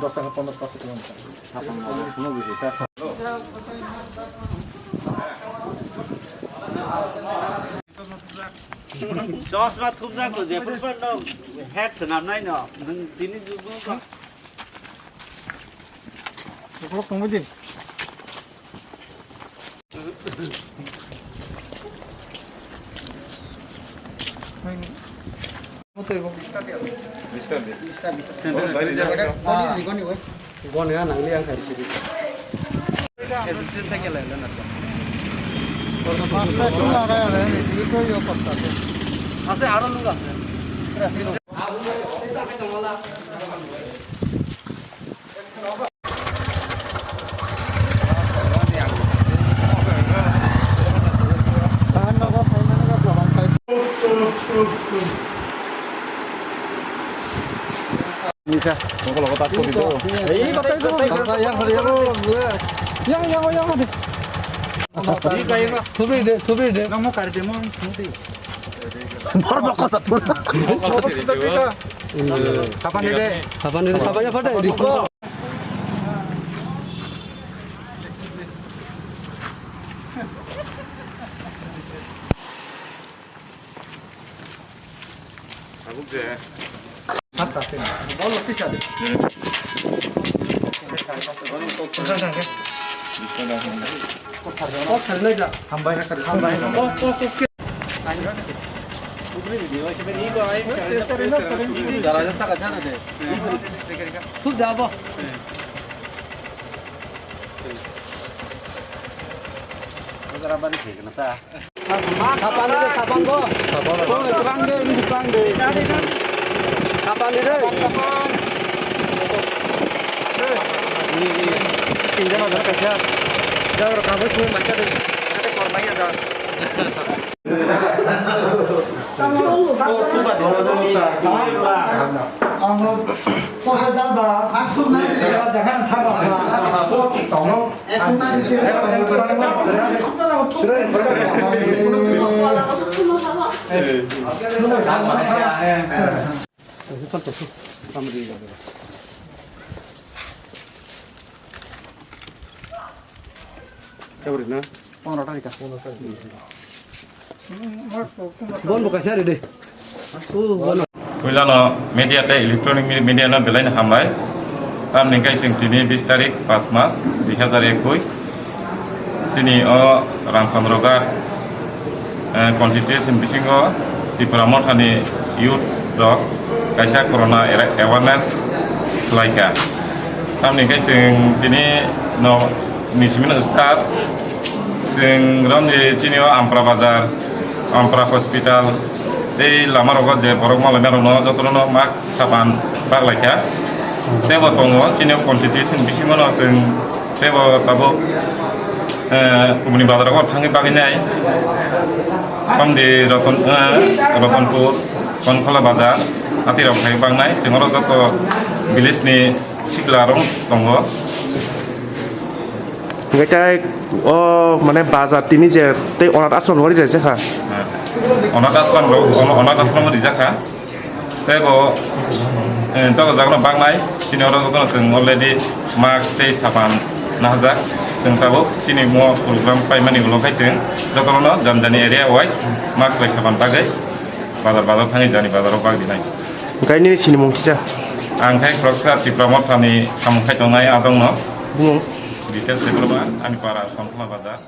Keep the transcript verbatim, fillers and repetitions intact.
দশ টাকা, পনেরো টাকা করে দিতাম। Chosma thumjak ko je, purban no hat swnamnai no, nwng tini jugo ko. Borok tongwi di. Goni ya nang liang khai sidi. Ase aro lug ase. Yang, yang, yang, yang. Subri de, subri de. Namo kar de mo, mo de. Normal kotha tu. Kapan de? Kapan de? Kapan de? Tabuk je. Bol tisa de. Hambai, hambai. Thuk da bo. Sapan de, sapan bo. Sapan. Bo, terang de, ini terang de. Sapan de. Sapan, sapan. Ini, ini. Tinggal ada kerja. Jangan kamu cuma macam tu. Ada korbannya dah. Bon bo kaisa ri de. Puilano media tei electronic me-, media no belai no hambai. Tamni hwnkhe chwng tini bis tarik, pas mas, dui hazar ekush. Chini o Ramchandra Ghat, eh, constituency bisingo Tipra Mothani youth rok kaisa corona era-, awareness khlaikha. Tamni hwnkhe chwng tini no ni simi no start. Chwng romni chini o Ampra Bazar, Ampra Hospital, tei lama rogo je borok malai rok no joto no mask sapan baglai kha. Tebo tongo chini o constituency bisingo no chwng tebo tabuk, eh, kubuni bazar rogo thangwi bagwi nai. Tamni Roton, eh, Rotonpur, Konkhola Bazar, ati rok khai bagnai. Chwng oro joto village ni sikla rok tongo. Hingke tei o mane bazar tini je tei onath ashram rok rijak kha. Onath ashram rok, ono-, onath ashram rijak kha. Tei bo, eh, joto jagano bangnai, sini oro jotono chwng already mask tei sapan nahajak. Chwng tabuk chini mo program paimani ulo khai chwng jotono jani jani area wise mask bai sapan bagwi bazar bazar thangwi jani bazaro bag dinai. Hingke nini sinimung kisa? Ang khai khoroksa Tipra Mothani samung khai tongnai adongno. Bumung? Ritesh Debbarma, ani para Samkhla Bazar.